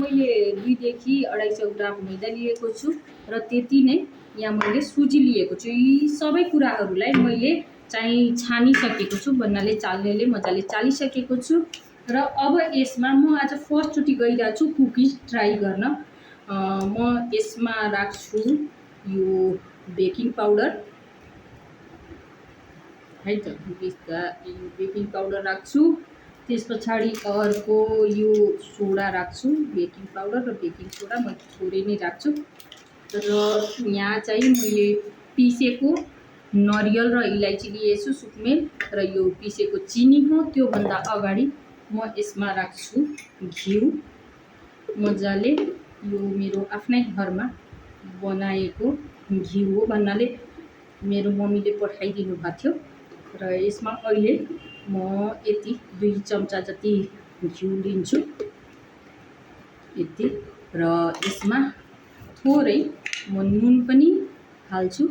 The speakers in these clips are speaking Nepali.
मैले 2 देखि 250 ग्राम मैदा लिएको छु र त्यति नै यहाँ मैले सुजी लिएको छु। यी सबै कुराहरूलाई मैले चाहिँ छानिसकेको छु, भन्नाले चाल्नेले मजाले चालिसकेको छु। र अब यसमा म आज फर्स्ट चोटि गइरहेको छु कुकिज ट्राई गर्न। म यसमा राख्छु यो बेकिङ पाउडर है त, बेकिङ पाउडर राख्छु। त्यसपछाडि अर्को यो सोडा राख्छु, बेकिङ पाउडर र बेकिङ सोडा म थोरै नै राख्छु। र यहाँ चाहिँ मैले पिसेको नरियल र इलायची लिएछु सुक्मेल, र यो पिसेको चिनी हो। त्योभन्दा अगाडि म यसमा राख्छु घिउ। मजाले यो मेरो आफ्नै घरमा बनाएको घिउ हो भन्नाले मेरो मम्मीले पठाइदिनु भएको थियो। र यसमा अहिले म यति 2 चम्चा जति घिउ लिन्छु यति। र यसमा थोरै म नुन पनि हाल्छु,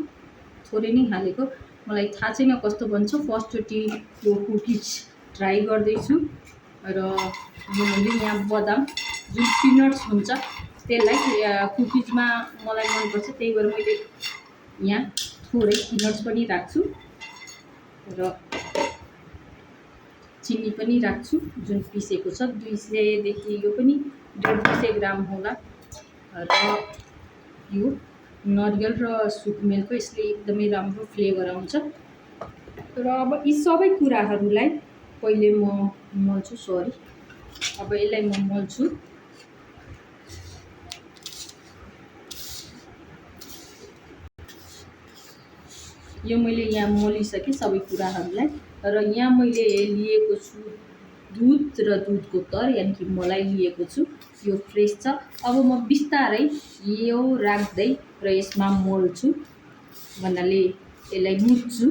थोरै नै हालेको। मलाई थाहा छैन कस्तो बन्छ, फर्स्ट चोटि यो कुकिज ट्राई गर्दैछु। र मैले यहाँ बदाम जुन पिनट्स हुन्छ त्यसलाई कुकिजमा मलाई मनपर्छ, त्यही भएर मैले यहाँ थोरै पिनट्स पनि राख्छु र चिनी पनि राख्छु जुन पिसेको छ। 200 देखि यो पनि 150 ग्राम होला। र यो नरियल र सुक्मेलको यसले एकदमै राम्रो फ्लेभर आउँछ। र अब यी सबै कुराहरूलाई पहिले म मल्छु, अब यसलाई म मल्छु। यो मैले यहाँ मोलिसकेँ सबै कुराहरूलाई। र यहाँ मैले लिएको छु दुध र दुधको तर यानि कि मलाई लिएको छु, यो फ्रेस छ। अब म बिस्तारै यो राख्दै र यसमा मोल्छु, भन्नाले यसलाई मुछ्छु।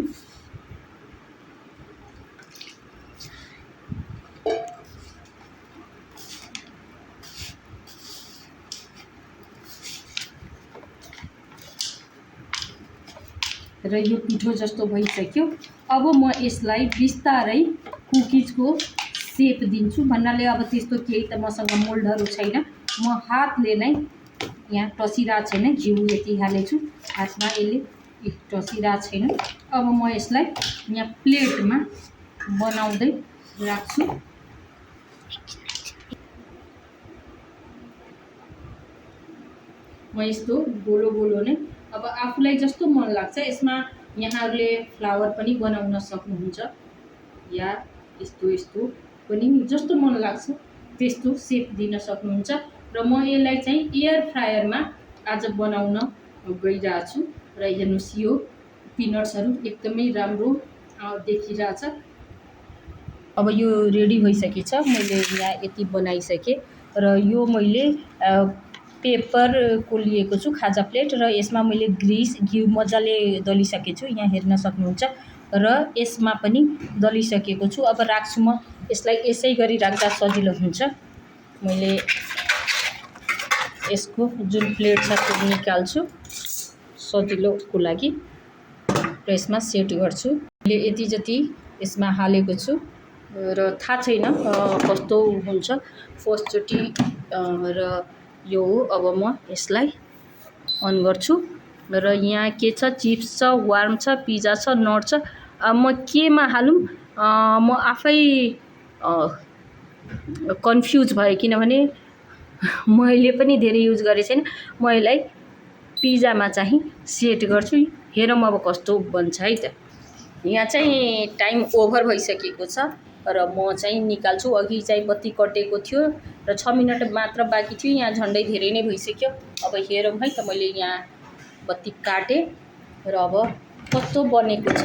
र यो पिठो जस्तो भइसक्यो। अब म यसलाई बिस्तारै कुकिजको सेप दिन्छु, भन्नाले अब त्यस्तो केही त मसँग मोल्डहरू छैन। म हातले नै, यहाँ टसिरहेको छैन, घिउ यति हालेछु हातमा, यसले टसिरहेको छैन। अब म यसलाई यहाँ प्लेटमा बनाउँदै राख्छु। म यस्तो गोलो गोलो नै, अब आफूलाई जस्तो मन लाग्छ यसमा यहाँहरूले फ्लावर पनि बनाउन सक्नुहुन्छ, या यस्तो यस्तो पनि जस्तो मन लाग्छ त्यस्तो सेप दिन सक्नुहुन्छ। र म यसलाई चाहिँ एयर फ्रायरमा आज बनाउन गइरहेको छु। र हेर्नुहोस् यो पिनट्सहरू एकदमै राम्रो देखिरहेछ। अब यो रेडी भइसकेछ, मैले यहाँ यति बनाइसकेँ। र यो मैले पेपरको लिएको छु, खाजा प्लेट, र यसमा मैले घिउ मजाले दलिसकेको छु, यहाँ हेर्न सक्नुहुन्छ। र यसमा पनि दलिसकेको छु। अब राख्छु म यसलाई, यसै गरी राख्दा सजिलो हुन्छ। मैले यसको जुन प्लेट छ त्यो निकाल्छु सजिलोको लागि, र यसमा सेट गर्छु। मैले यति जति यसमा हालेको छु र थाहा छैन कस्तो हुन्छ फर्स्ट चोटि। र यो हो, अब म यसलाई अन गर्छु। र यहाँ के छ, चिप्स छ, वार्म छ, पिज्जा छ, नट छ। म केमा हालौँ म आफै कन्फ्युज भएँ, किनभने मैले पनि धेरै युज गरेको छैन। म यसलाई पिज्जामा चाहिँ सेट गर्छु, हेरौँ अब कस्तो बन्छ है त। यहाँ चाहिँ टाइम ओभर भइसकेको छ र म चाहिँ निकाल्छु। अघि चाहिँ बत्ती कटेको थियो र 6 मिनट मात्र बाँकी थियो, यहाँ झन्डै धेरै नै भइसक्यो। अब हेरौँ है त, मैले यहाँ बत्ती काटेँ र अब कस्तो बनेको छ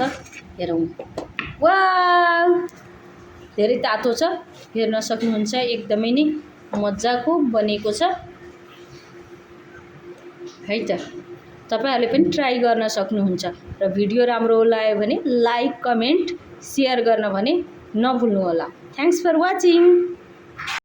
हेरौँ। वाउ, धेरै तातो छ, हेर्न सक्नुहुन्छ, एकदमै नै मजाको बनेको छ है त। तपाईहरुले पनि ट्राई गर्न सक्नुहुन्छ। र भिडियो राम्रो लाग्यो भने लाइक, कमेन्ट, शेयर गर्न भने नभुल्नु होला। Thanks for watching.